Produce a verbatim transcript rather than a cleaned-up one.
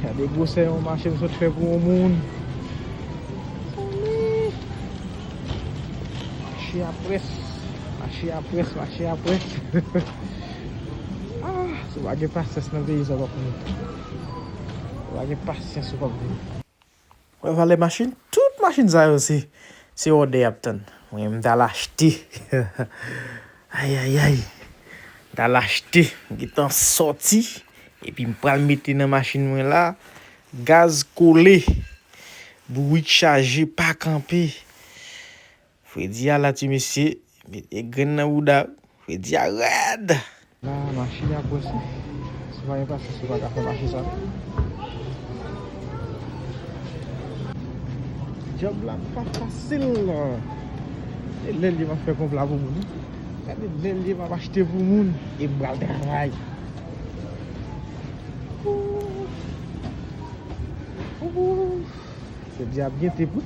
Gade gwosè yon mache m sot fè pou yon moun. Mache a près, mache a près, mache a près. Ah, si w pa gen pasyans nan peyi sa, w p ap viv. Si w pa gen pasyans, ou p ap viv. Wè valè machin, tout machin sa yo se, se òdè y ap tann. Mwen, m t al achte. Ayayay. M t al achte. M gentan sòti. Epi m pral mete nan machin mwen la. Gaz kole. Bourik chaje, pa kanpe. Fredi a la, ti mesye. Mete grenn nan bouda. Fredi a rèd. La, mache a près wi. Si w pa gen pasyans, ou pa ka fè mache sa. Djòb la pa fasil. E lè l ye m ap fè konpla pou moun wi. Gade lè l ye m ap achte pou moun. E m pral travay. Ooh. Ooh. Se di ap gen te wi.